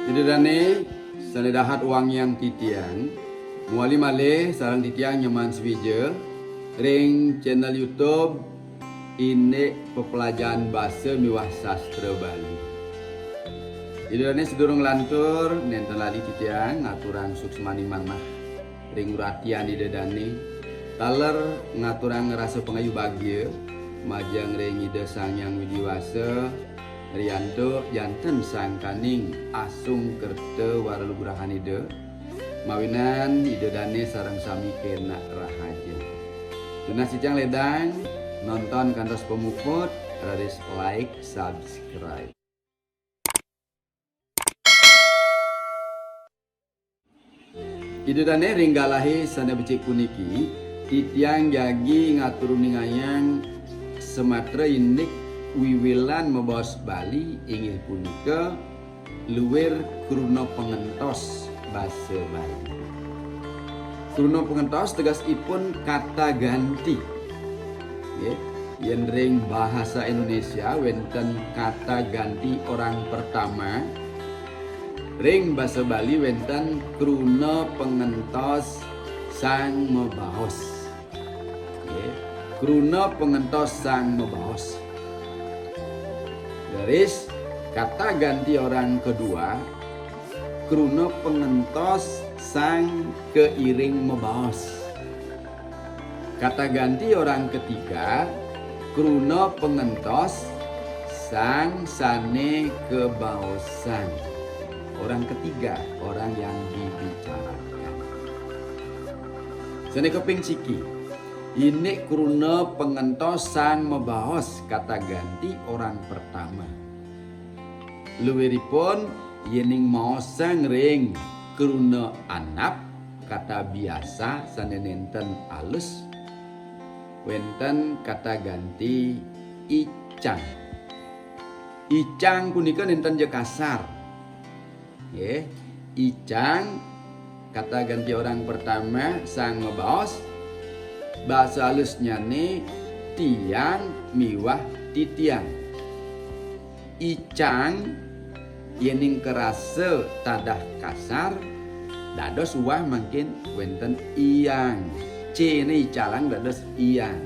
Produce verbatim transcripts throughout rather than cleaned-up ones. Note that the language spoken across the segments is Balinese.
Ida dane sane dahat wangiang titiang, mawali malih sareng titiang Nyoman Suwija ring channel YouTube indik pepelajahan basa miwah sastra Bali. Ida dane sadurung lantur nenten lali titiang ngaturang suksmaning manah ring uratian Ida dane, taler ngaturang rasa pangayu bagia majeng ring Ida Sang Hyang Widi Wasa, riantuk janten sangkaning asung kerta wara lugrahan Ida, mawinan Ida dane sareng sami kenak rahaja. Tunas titiang ledang nonton kantos pamuput, raris like, subscribe. Ida dane ring galahe sane becik puniki, titiang jagi ngatur uningayang samatra indik wiwilan mabaos Bali inggih punika luir kruna pangentos basa Bali. Kruna pangentos tegesipun kata ganti. Nggih, yen ring bahasa Indonesia wenten kata ganti orang pertama, ring basa Bali wenten kruna pangentos sang mabaos. Nggih, kruna pangentos sang mabaos. Leres, kata ganti orang kedua, kruna pangentos sang kairing mabaos. Kata ganti orang ketiga, kruna pangentos sang sane kabaosang. Orang ketiga, orang yang dibicarakan. Sane kaping siki, indik kruna pangentos sang mabaos, kata ganti orang pertama. Luiripun, yening maosang ring kruna andap, kata biasa sane nenten alus, wenten kata ganti icang. Icang punika nenten ja kasar. Nggih, icang, kata ganti orang pertama sang mabaos, basa alusnyane tiang miwah titiang. Icang, yening karasa tadah kasar, dados uwah mangkin wenten iang. C-ne icalang dados iang.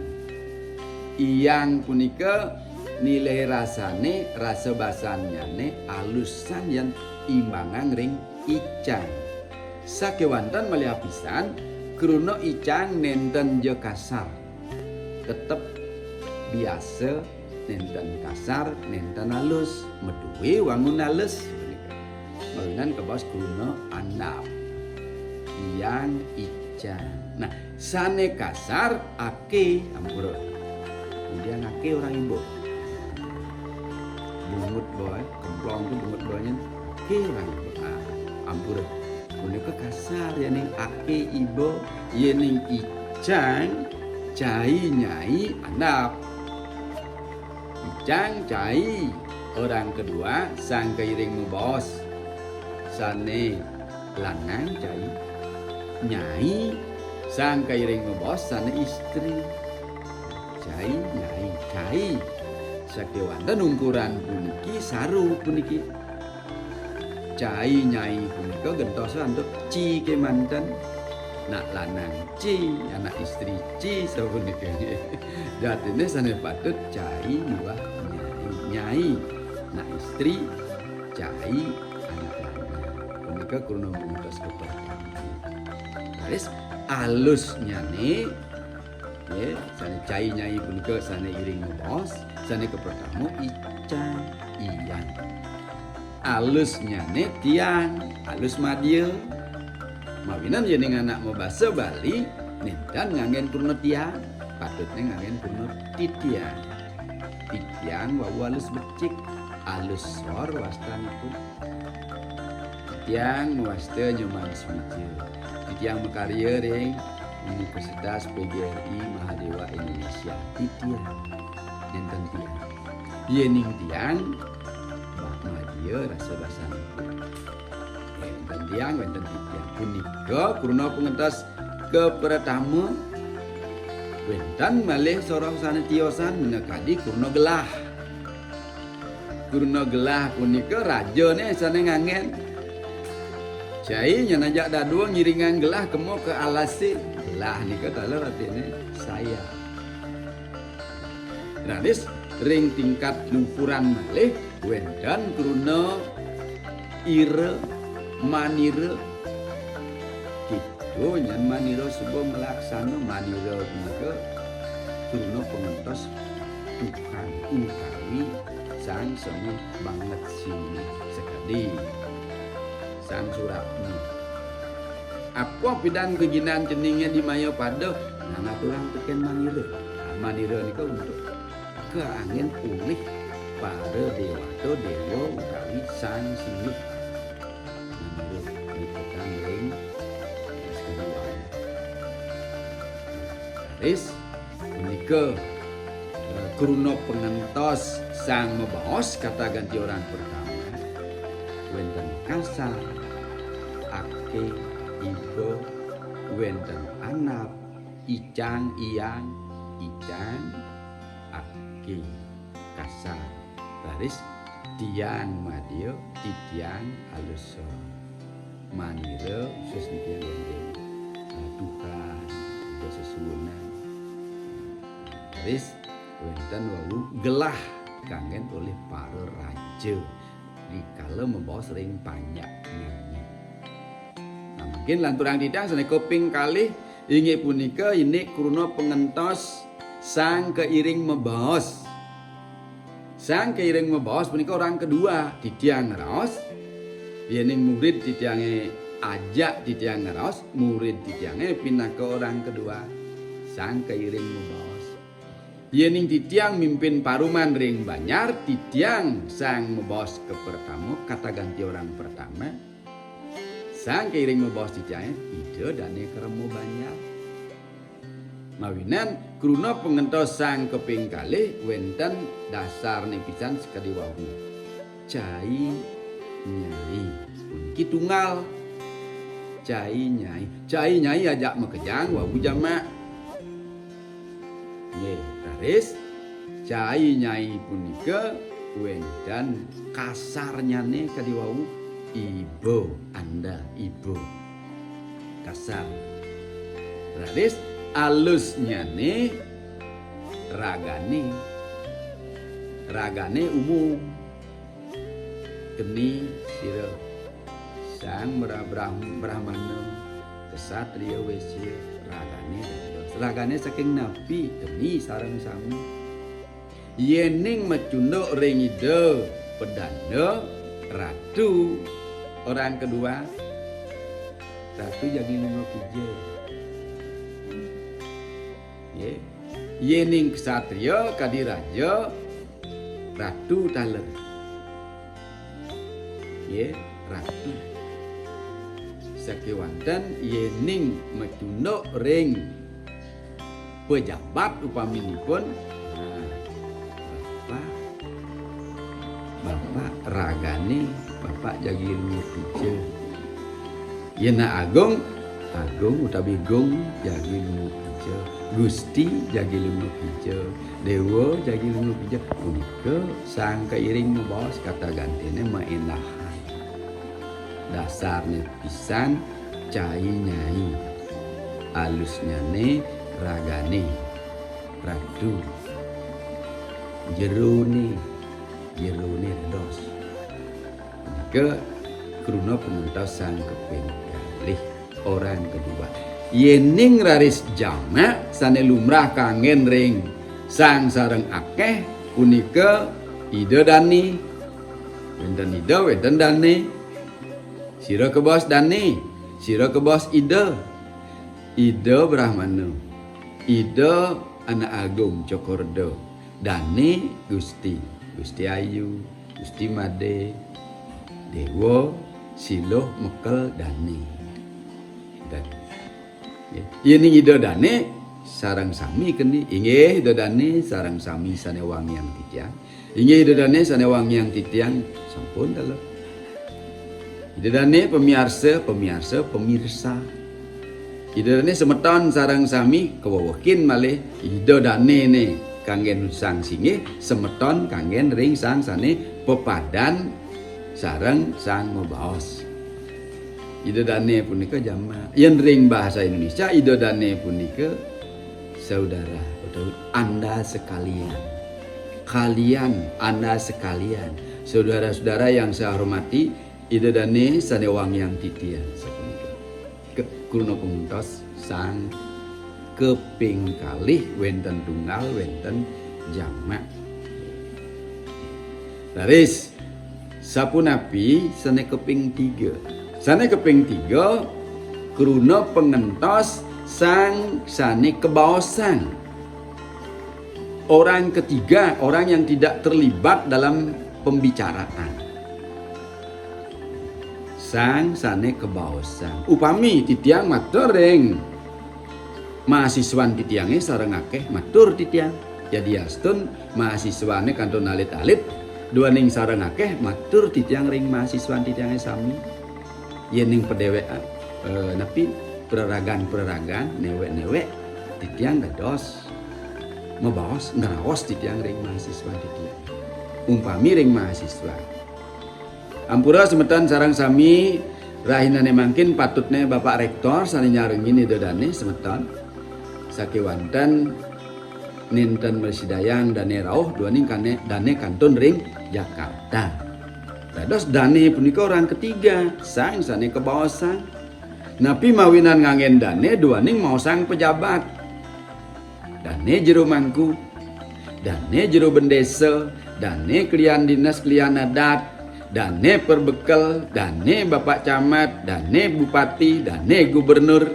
Iang punika nilai rasane, rasa basannyane alusan yen imbangang ring icang. Sakewanten malih apisan, kruna icang nenten ja kasar. Tetep biasa, nenten kasar, nenten alus, madue wangun alus, mawinan kabaos kruna andap. Iang icang. Nah, sane kasar ake, ampura. Kemudian ake orang iba. Bungut boy, kemplong tu bungut boy nyen. Ake orang iba. Ah, ampura. Punika kasar, yening ake iba, yening icang, cai nyai andap. Icang cai, orang kedua, sang kairing mabaos. Sane lanang cai, nyai, sang kairing mabaos sane istri. Cai, nyai, cai. Sakewanten ungkuran puniki saru puniki. Cai nyai punika gentosa antuk ci kemanten. Nak lanang ci, anak istri ci sapunika. Jatine sane patut cai miwah nyai. Nyai, nak istri, cai, anak lanang. Punika kruna mungkas kepertama. Raris alusnyane, nggih, sane cai nyai punika sane iring mabaos, sane kepertama icang, iang. Alusnyane tiang, alus madya. Mawinan yening anak mabasa Bali, nenten nganggen kruna tiang, patutne nganggen kruna titiang. Titiang wau alus becik, alus sor wastanipun. Titiang mawasta Nyoman Suwija. Titiang makarya ring Universitas P G R I Mahadewa Indonesia. Titiang. Nenten tiang. Yening tiang, bah, madya rasa basanipun. Wenten tiang, wenten titiang. Punika kruna pangentos kapratama. Wenten malih soroh sane tiosan minakadi kruna gelah. Kruna gelah punika rajane sane nganggen. Cai nyan ajak dadua ngiringang gelah kema ka alasé. Gelah nika taler artiné saya. Raris ring tingkat luhuran malih wénten kruna ira, manira. Kéto nyan manira suba nglaksana. Manira punika kruna pangentos Tuhan utawi Sang Semi Banget Singgih sakadi Sang Surapni. Apa pidan kaginan ceningé di maya pada? Nah, ngaturang tekén manira. Nah, manira nika untuk kaanggén olih para déwata, déwa utawi sang singgih. Manira dipegang ring sekadi wau. Raris punika, eh, kruna pangentos sang mabaos kata ganti orang pertama. Wénten kasar, ake, iba, wénten anap, icang, iang, icang, ake, kasar. Raris tiang madya, titiang alus sor. Manira khusus niki nggih, eh, Tuhan, Ida sesuunan. Raris wénten wau gelah kanggén olih para raja dikala mabaos ring panjak nyanyi. Nah, mangkin lanturang titiang sané kaping kalih inggih punika indik kruna pangentos sang kairing mabaos. Sang kairing mabaos punika orang kedua, titiang ngraos. Yéning murid titiangé ajak titiang ngraos, murid titiangé pinaka orang kedua. Sang kairing mabaos. Yéning titiang mimpin paruman ring banjar, titiang sang mabaos kapertama, kata ganti orang pertama. Sang kairing mabaos titiangé, Ida dané karema banjar. Mawinan kruna pangentos sang kaping kalih wénten dasarné pisan sakadi wau. Cai nyai. Puniki tunggal. Cai nyai. Cai nyai ajak makejang wau jamak. Nggih, raris cai nyai punika wénten kasarnyané kadi wau iba, anda, iba. Kasar. Raris alusnyané ragané. Ragané umum. Keni sira Sang Bra-, Brah-, Brahmana, Ksatria, Wesya, ragané dados. Ragané saking napi? Keni sareng sami. Yéning macunduk ring Ida Pedanda, Ratu, orang kedua, Ratu jagi lima pija. Nggih. Yéning ksatria kadi raja, ratu taler. Nggih, ratu. Sakéwanten yéning macunduk ring pejabat upaminipun, nah, Bapak, Bapak ragané, Bapak jagi lima pija. Yén agung, agung utawi gung jagi lima pija. Gusti jagi lima pija. Déwa jagi lima pija. Punika sang kairing mabaos kata gantiné maéndahan. Dasarné pisan cai nyai. Alusnyané ragané. Ratu. Jeroné, jeroné dados. Punika kruna pangentos sang kaping kalih, orang kedua. Yéning raris jamak sané lumrah kanggén ring sang sareng akéh punika Ida Dané. Wénten Ida, wénten Dané. Sira kabaos Dané, sira kabaos Ida. Ida Brahmana. Ida Anak Agung Cokorda. Dané Gusti, Gusti Ayu, Gusti Madé, Déwa, Siluh, Mekel, Dané. Dan, ya, yéning Ida Dané sareng sami keni, inggih Ida Dané sareng sami sané wangiang titiang. Inggih Ida Dané sané wangiang titiang, sampun taler. Ida Dané pamiarsa, pamiarsa, pamirsa. Ida Dané semeton sareng sami kawewekin malih Ida Dané né kanggén sang singgih, semeton kanggén ring sang sané pepadan sareng sang mabaos. Ida dane punika jamak. Yen ring bahasa Indonesia, Ida dane punika saudara utawi Anda sekalian. Kalian, Anda sekalian, saudara-saudara yang saya hormati, Ida dane sane wangiang titiang sapunika. Ke-, kruna pangentos sang kaping kalih wenten tunggal, wenten jamak. Raris, sapunapi sane kaping tiga? Sane kaping tiga, kruna pangentos sang sane kabaosang. Orang ketiga, orang yang tidak terlibat dalam pembicaraan. Sang sane kabaosang. Upami titiang matur ring mahasiswan titiange sareng akeh, matur titiang. Yadiastun mahasiswane kantun alit-alit, duaning sareng akeh, matur titiang ring mahasiswan titiange sami. Yening padewekan, eh, napi, praragan-praragan, newek-newek, titiang dados mabaos, ngraos titiang ring mahasiswan titiang. Umpami ring mahasiswa. Ampura semeton sareng sami, rahinane mangkin patutne Bapak Rektor sane nyarengin Ida dane semeton. Sakewanten nenten mrasidayang dane rauh duaning kane dane kantun ring Jakarta. Dados dane punika orang ketiga, sang sane kabaosang. Napi mawinan nganggen dane duaning maosang pejabat. Dane jero mangku, dane jero bendesa, dane klian dinas klian adat, dane perbekel, dane bapak camat, dane bupati, dane gubernur.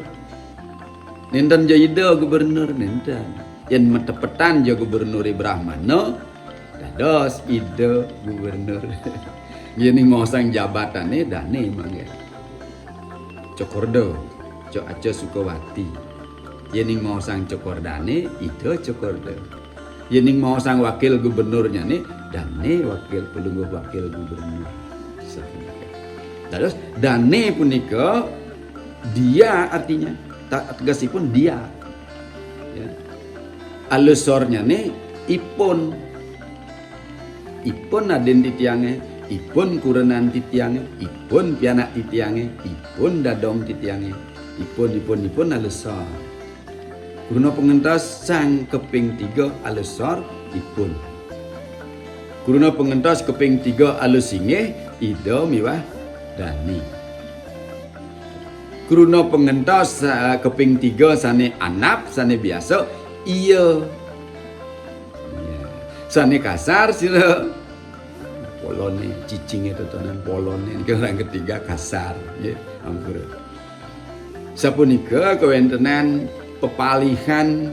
Nenten ja ida gubernur, nenten. Yen matepetan ja gubernure Brahmana, dados ida gubernur. Yening maosang jabatane dane mangke. Cokorda, Cok Aca Sukawati. Yening maosang cokordane, ida cokorda. Yening maosang wakil gubernurnyane, dane wakil pelungguh wakil gubernur. Dados dane punika dia artinya, ta-, tegesipun dia. Ya. Alusornyane ipun. Ipun adin titiange, ipun kurenan titiange, ipun pianak titiange, ipun dadong titiange, ipun, ipun, ipun alusor. Kruna pangentos sang kaping tiga alusor ipun. Kruna pangentos kaping tiga alus inggih ida miwah dane. Kruna pangentos, eh, kaping tiga sane anap, sane biasa, iya. Ya. Sane kasar sira polone, cicinge totonan polone, niki orang ketiga kasar, nggih, ampura. Sapunika kawentenan pepalihan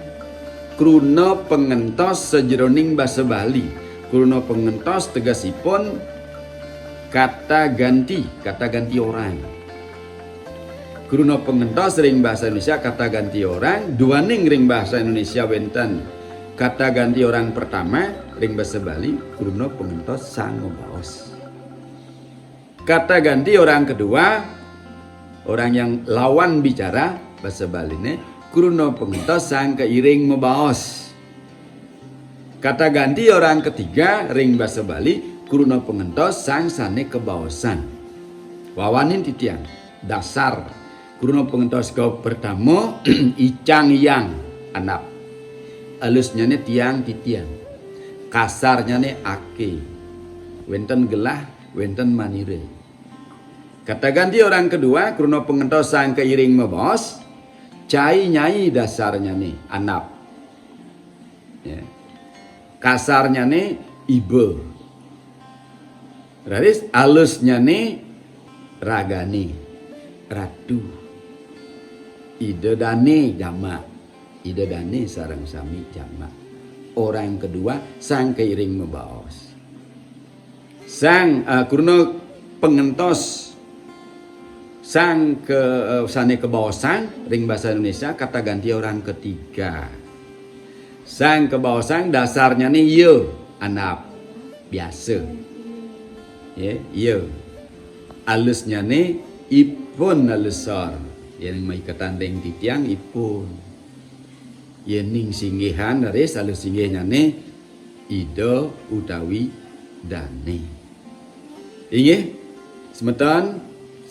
kruna pangentos sajeroning basa Bali. Kruna pangentos tegesipun kata ganti, kata ganti orang. Kruna pangentos ring basa Indonesia kata ganti orang, duaning ring basa Indonesia wenten kata ganti orang pertama, ring basa Bali kruna pangentos sang mabaos. Kata ganti orang kedua, orang yang lawan bicara, basa Baline, kruna pangentos sang kairing mabaos. Kata ganti orang ketiga ring basa Bali, kruna pangentos sang sane kabaosang. Wawanin titiang, dasar. Kruna pangentos ka pertama, icang yang, anap. Alusnyane tiang titiang. Kasarnyane ake. Wenten gelah, wenten manire. Kata ganti orang kedua, kruna pangentos sang kairing mabaos, cai nyai dasarnyane, anap. Ya. Kasarnyane iba. Raris alusnyane ragane, ratu. Ida dane jamak. Ida dane sareng sami jamak. Orang kedua, sang kairing mabaos. Sang, eh, kruna pangentos, sang ke, eh, sane kabaosang ring basa Indonesia kata ganti orang ketiga. Sang kabaosang dasarnyane iya, anap, biasa. Ya, iya. Alusnyane ipun alusor. Yen maiketan ring titiang ipun. Yening singgihan raris alus singgihnyane ida utawi dane. Inggih, semeton,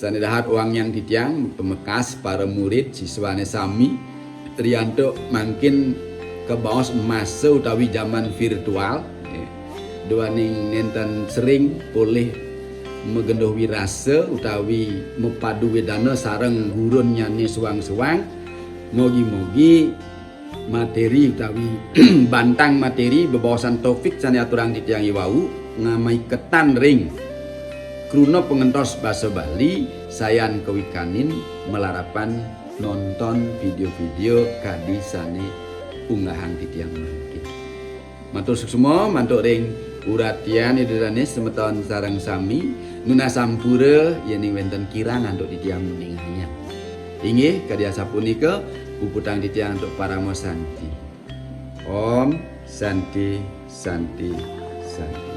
Sané dahat wangiang titiang, pamekas para murid siswané sami, riantuk mangkin kabaos masa utawi jaman virtual, ya. Duaning nénten sering polih magenduh wirasa utawi mapadu wedana sareng gurunnyané suang-suang, mugi-mugi materi utawi bantang materi bebaosan topik sané aturang titiang iwau ngamaiketan ring kruna pangentos basa Bali sayan kawikanin malarapan nonton video-video kadi sané unggahang titiang mangkin. Matur suksma mantuk ring uratian Ida dané semeton sareng sami, nunas ampura yéning wénten kirang antuk titiang nguningayang. Inggih, kadi asapunika puputang titiang antuk parama santi. Om Santi, Santi, Santi.